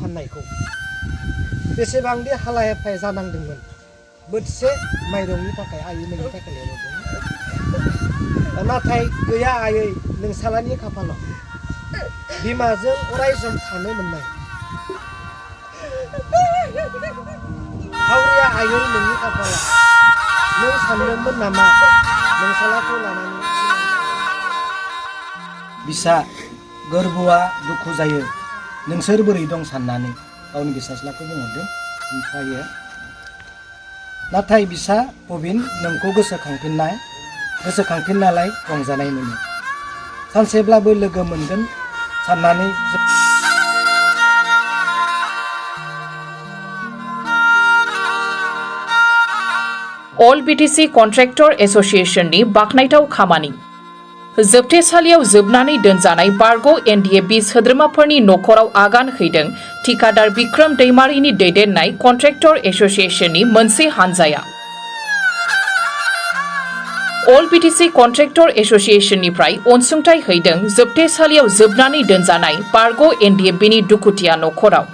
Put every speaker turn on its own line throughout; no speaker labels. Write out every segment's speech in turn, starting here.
फाननायखौ बेसेबांदि हालाय हाफाय जानांदोंमोन बोथिसे माइरंनि थाखाय आयै नोंनि थाखाय लेंहरदों नाथाय गैया आयै नोंसालानि खाफालाव बिमाजों अराय सम थानो मोननाय हावरिया आयै नोंनि खाफाला नों सानदोंमोन नामा नोंसालाखौ लानानै बिसा गोरबोआ दुखु जायो नोंसोर बोरै दं साननानै गावनि बिसाज्लाखौ बुंहरदों ओमफ्रायो नाथाय बिसा पबिन नोंखौ गोसोखांफिननालाय रंजानाय मोनो सानसेब्लाबो लोगो मोनगोन साननानै
All BTC Contractor Association नि बाखनायथाव खामानि जोबथेसालियाव जोबनानै दोनजानाय बारग' NDFB सोद्रोमाफोरनि नखराव आगान हैदों थिकादार बिक्रम दैमारिनि दैदेननाय कन्ट्रेक्टर एसोसिएशननि मोनसे हानजाया All BTC Contractor Associationनिफ्राय अनसुंथाइ हैदों जोबथेसालियाव जोबनानै दोनजानाय बारग' NDFBनि दुखुथिया नखराव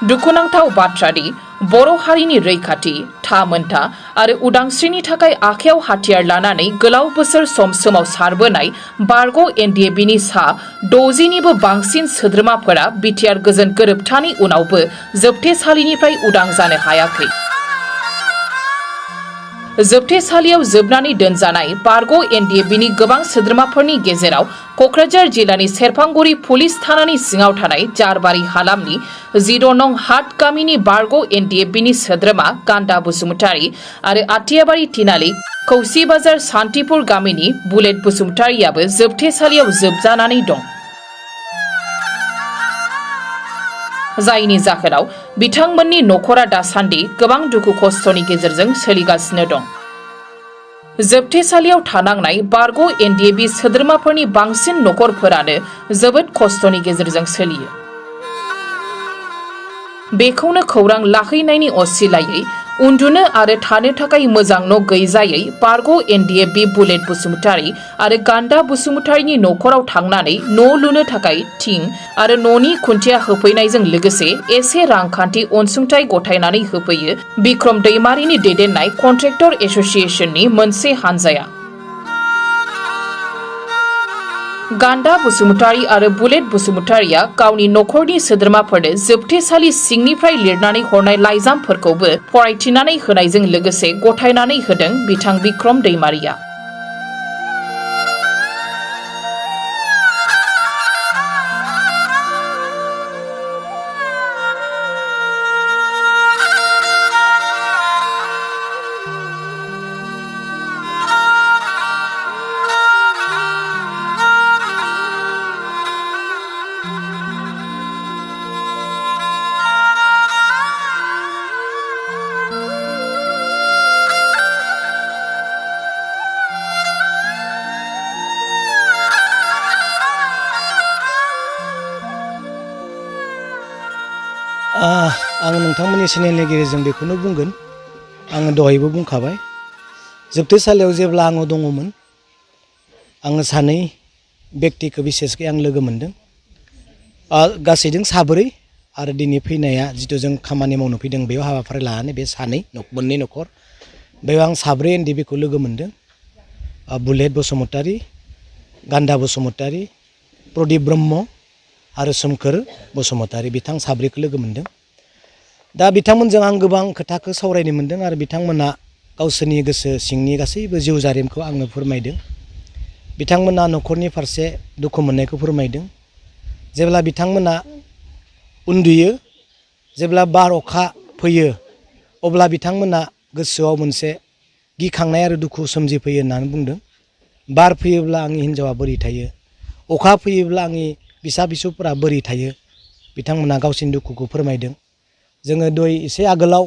दुखुनांथाव बाथ्रादि बर' हारिनि रैखाथि थामोनथा आरो उदांस्रिनि थाखाय आखायाव हाथियार लानानै गोलाव बोसोर सम सोमावसारबोनाय बारग' NDFBनि सा 60निबो बांसिन सोद्रोमाफोरा बिटिआर गोजोन गोरोबथानि उनावबो जोबथेसालिनिफ्राय उदां जानो हायाखै जोबथेसालियाव जोबनानै दोनजानाय बारग' NDFBनि गोबां सोद्रोमाफोरनि गेजेराव क'क्राझार जिल्लानि सेरफांगुरि पुलिस थानानि सिङाव थानाय जारबारि हालामनि 10 नं हाट गामिनि बारग' NDFBनि सोद्रोमा गान्दा बसुमतारी आरो आटियाबारि तिनालि कौसि बाजार सान्तिपुर गामिनि बुलेट बसुमतारीयाबो जोबथेसालियाव जोबजानानै दं जायनि जाहोनाव बिथांमोननि नखरा दासान्दि गोबां दुखु खस्थनि गेजेरजों सोलिगासिनो दं जोबथेसालियाव थानांनाय बारग' NDFB सोद्रोमाफोरनि बांसिन नखरफोरानो जोबोद खस्थनि गेजेरजों सोलियो बेखौनो खौरां लाहैनायनि असिलायै उन्दुनो आरो थानो थाखाय मोजां न' गैजायै बारग' NDFB बुलेट बसुमतारी आरो गान्दा बसुमतारीनि नखराव थांनानै न' लुनो थाखाय थिं आरो न'नि खुन्थिया होफैनायजों लोगोसे एसे रांखान्थि अनसुंथाइ गथायनानै होफैयो बिक्रम दैमारिनि दैदेननाय कन्ट्रेक्टर एसोसिएशननि मोनसे हानजाया गान्दा बसुमतारी आरो बुलेट बसुमतारीया गावनि नखरनि सोद्रोमाफोरनो जोबथेसालि सिंनिफ्राय लिरनानै हरनाय लाइजामफोरखौबो फरायथिनानै होनायजों लोगोसे गथायनानै होदों बिथां बिक्रम दैमारिया
आं नोंथांमोननि चेनेलनि गेजेरजों बेखौनो बुंगोन आङो दहायबो बुंखाबाय जोबथेसालियाव जेब्ला आङो दङमोन आङो सानै व्यक्तिखौ बिसेसकै आं लोगो मोनदों गासैजों साब्रै आरो दिनै फैनाया जितु जों खामानि मावनो फैदों बेयाव हाबाफारि लानानै बे सानै मोननै नखर बेयाव आं साब्रै NDFBखौ लोगो मोनदों बुलेट बसुमतारी गान्दा बसुमतारी प्रदीप ब्रह्म आरो सोमखोर बसुमतारी बिथां साब्रैखौ लोगो मोनदों दा बिथांमोनजों आं गोबां खोथाखौ सावरायनो मोनदों आरो बिथांमोना गावसोरनि गोसो सिंनि गासैबो जिउ जारिमिनखौ आंनो फोरमायदों बिथांमोना नखरनि फारसे दुखु मोननायखौ फोरमायदों जेब्ला बिथांमोना उन्दुयो जेब्ला बार अखा फैयो अब्ला बिथांमोना गोसोआव मोनसे गिखांनाय आरो दुखु सोमजिफैयो होननानै बुंदों बार फैयोब्ला आंनि हिन्जावा बोरै थायो अखा फैयोब्ला आंनि बिसा बिसौफोरा बोरै थायो बिथांमोना गावसिनि दुखुखौ फोरमायदों जोङो दय एसे आगोलाव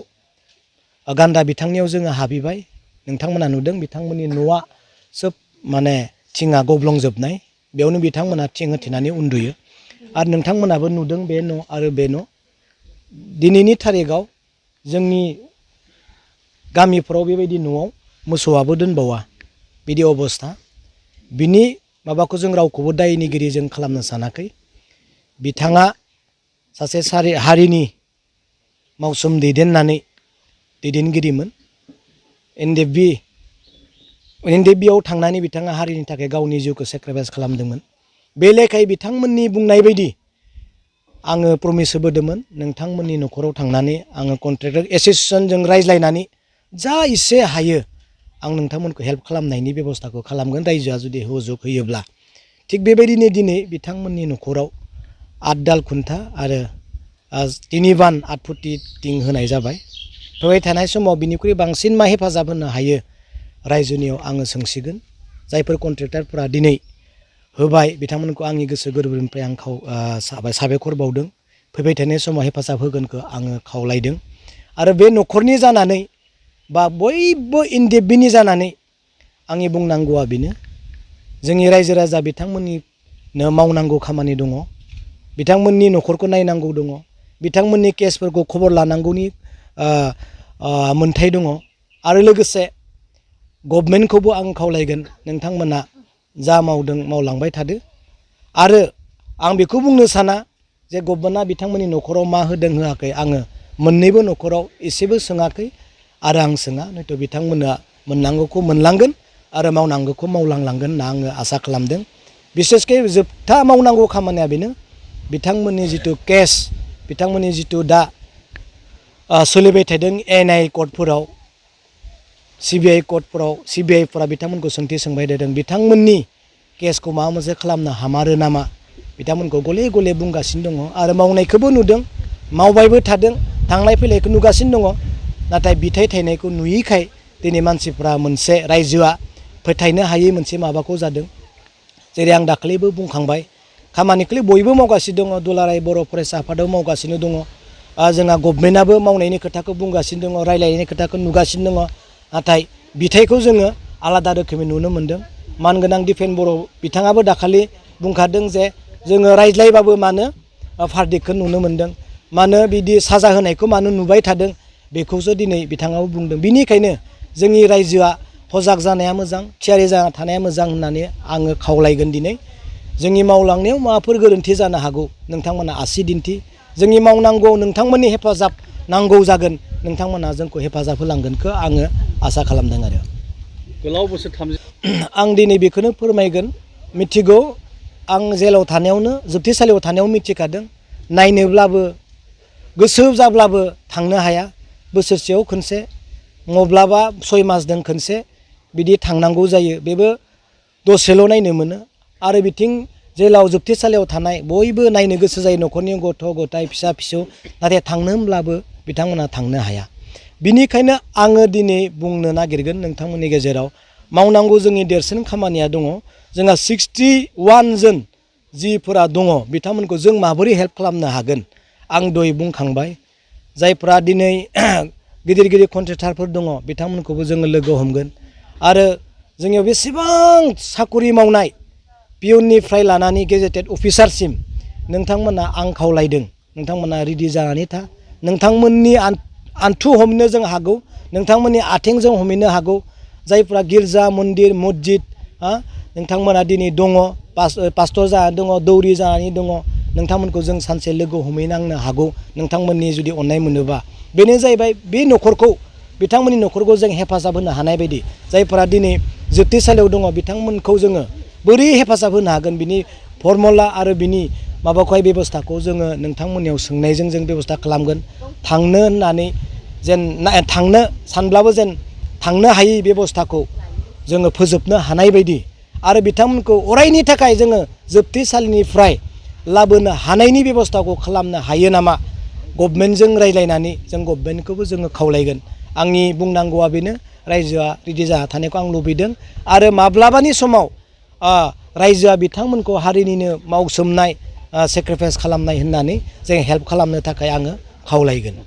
गान्दा बिथांनियाव जोङो हाबहैबाय नोंथांमोना नुदों बिथांमोननि न'आ सोब माने थिङा गब्लंजोबनाय बेयावनो बिथांमोना थिं होथेनानै उन्दुयो आरो नोंथांमोनाबो नुदों बे न' आरो बे न' दिनैनि थारिखआव जोंनि गामिफोराव बेबायदि न'आव मोसौआबो दोनबावा बिदि अबस्था बिनि माबाखौ जों रावखौबो दायनिगिरि जों खालामनो सानाखै बिथाङा सासे हारिनि मावसोम दैदेनगिरिमोन। एनडेबिआव थांनानै बिथाङा हारिनि थाखाय गावनि जिउखौ सेक्रिफाइस खालामदोंमोन। बे लेखायै बिथांमोननि बुंनाय बायदि आङो प्रमिस होबोदोंमोन, नोंथांमोननि न'खराव थांनानै आङो कन्ट्रेक्टर एस'सिएशनजों रायज्लायनानै जा एसे हायो आं नोंथांमोनखौ हेल्प खालामनायनि बेबस्थाखौ खालामगोन, रायजोआ जुदि हुजुग होयोब्ला। थिग बेबायदिनो दिनै बिथांमोननि न'खराव 8 दाल खुन्था आरो 3 बान 8 फुटि थिं होनाय जाबाय। फैबाय थानाय समाव बिनिख्रुइ बांसिन मा हेफाजाब होनो हायो रायजोनियाव आङो सोंसिगोन। जायफोर कन्ट्रेक्टरफोरा दिनै होबाय बिथांमोनखौ आंनि गोसो गोरबोनिफ्राय आं साबायखर बावदों। फैबाय थानाय समाव हेफाजाब होगोनखौ आङो खावलायदों। आरो बे न'खरनि जानानै बा बयबो एनडेबिनि जानानै आंनि बुंनांगौआ बेनो, जोंनि रायजो राजा बिथांमोननिनो मावनांगौ खामानि दङ, बिथांमोननि न'खरखौ नायनांगौ दङ, बिथांमोननि केसफोरखौ खबर लानांगौनि मोन्थाय दङ। आरो लोगोसे गभर्नमेन्टखौबो आं खावलायगोन, नोंथांमोना जा मावदों मावलांबाय थादो। आरो आं बेखौ बुंनो साना जे गभर्नमेन्टआ बिथांमोननि न'खराव मा होदों होआखै, आङो मोननैबो न'खराव एसेबो सोङाखै आरो आं सोङा। हयथ' बिथांमोना मोननांगौखौ मोनलांगोन आरो मावनांगौखौ मावलांगोन होनना आङो आसा खालामदों। बिसेसके जोबथा मावनांगौ खामानिया बेनो, बिथांमोननि जिथु केस, बिथांमोननि जिथु दा सोलिबाय थादों NI कर्टफोराव, CBI कर्टफोराव, CBIफोरा बिथांमोनखौ सोंथि सोंबाय थादों, बिथांमोननि केसखौ माबा मोनसे खालामनो हामारो नामा, बिथांमोनखौ गले गले बुंगासिनो दङ। आरो मावनायखौबो नुदों, मावबायबो थादों, थांलाय फैलायखौ नुगासिनो दङ। नाथाय बिथाइ थायनायखौ नुयैखाय दिनै मानसिफ्रा मोनसे रायजोआ फोथायनो हायै मोनसे माबाखौ जादों। जेरै आं दाखालिबो बुंखांबाय, खामानिखौ बयबो मावगासिनो दङ, दुलाराय बर' फरायसा आफादाबो मावगासिनो दङ, जोंहा गभर्नमेन्टआबो मावनायनि खोथाखौ बुंगासिनो दङ, रायलायनायनि खोथाखौ नुगासिनो दङ। नाथाय बिथाइखौ जोङो आलादा रोखोमै नुनो मोन्दों। मानगोनां दिफेन बर' बिथाङाबो दाखालि बुंखादों जे जोङो रायज्लायबाबो मानो भार्डिक्टखौ नुनो मोन्दों, मानो बिदि साजा होनायखौ मानो नुबाय थादों, बेखौसो दिनै बिथाङाबो बुंदों। बिनिखायनो जोंनि रायजोआ सजाग जानाया मोजां, थियारि जाना थानाया मोजां होननानै आङो खावलायगोन। दिनै जोंनि मावलांनायाव माबाफोर गोरोन्थि जानो हागौ, नोंथांमोना आसि दिन्थि, जोंनि मावनांगौ नोंथांमोननि हेफाजाब नांगौ जागोन, नोंथांमोना जोंखौ हेफाजाब होलांगोनखौ आङो आसा खालामदों। आरो
गोलाव बोसोर 30
आं दिनै बेखौनो फोरमायगोन, मिथिगौ आं जेलाव थानायावनो, जोबथेसालियाव थानायाव मिथिखादों, नायनोब्लाबो गोसो जाब्लाबो थांनो हाया। बोसोरसेयाव खनसे, मब्लाबा 6 मासजों खनसे बिदि थांनांगौ जायो, बेबो दसेल' नायनो मोनो। आरो बिथिं जेलाव जोबथेसालियाव थानाय बयबो नायनो गोसो जायो, न'खरनि गथ' गथाय फिसा फिसौ, नाथाय थांनो होनब्लाबो बिथांमोना थांनो हाया। बिनिखायनो आङो दिनै बुंनो नागिरगोन नोंथांमोननि गेजेराव, मावनांगौ जोंनि देरसिन खामानिया दङ। जोंहा 61 जन जिफोरा दङ, बिथांमोनखौ जों माबोरै हेल्प खालामनो हागोन। आं दहाय बुंखांबाय, जायफ्रा दिनै गिदिर गिदिर कन्ट्रेक्टरफोर दङ बिथांमोनखौबो जोङो लोगो हमगोन। आरो जोंनियाव बेसेबां साकरि मावनाय पिअननिफ्राय लानानै गेजेटेड अफिसारसिम नोंथांमोना आं खावलायदों, नोंथांमोना रेडि जानानै था। नोंथांमोननि आन्थु हमनो जों हागौ, नोंथांमोननि आथिंजों हमहैनो हागौ। जायफ्रा गिर्जा मन्दिर मस्जिद नोंथांमोना दिनै दङ, पास्टर जानानै दङ, दौरि जानानै दङ, नोंथांमोनखौ जों सानसे लोगो हमहैनांनो हागौ, नोंथांमोननि जुदि अननाय मोनोबा। बेनो जाहैबाय बे न'खरखौ, बिथांमोननि न'खरखौ जों हेफाजाब होनो हानाय बायदि, जायफोरा दिनै जोबथेसालियाव दङ बिथांमोनखौ जोङो बोरै हेफाजाब होनो हागोन, बिनि फर्मुला आरो बिनि माबाखौहाय बेब'स्थाखौ जोङो नोंथांमोननियाव सोंनायजों जों बेब'स्था खालामगोन। थांनो होननानै जेन थांनो सानब्लाबो जेन थांनो हायै बेब'स्थाखौ जोङो फोजोबनो हानाय बायदि, आरो बिथांमोनखौ अरायनि थाखाय जोङो जोबथेसालिनिफ्राय लाबोनो हानायनि बेब'स्थाखौ खालामनो हायो नामा, गभर्नमेन्टजों रायज्लायनानै जों गभर्नमेन्टखौबो जोङो खावलायगोन। आंनि बुंनांगौआ बेनो, रायजोआ रेडि जाना थानायखौ आं लुबैदों। आरो माब्लाबानि समाव रायजोआ बिथांमोनखौ हारिनिनो मावसोमनाय सेक्रिफाइस खालामनाय होननानै जों हेल्प खालामनो थाखाय आङो खावलायगोन।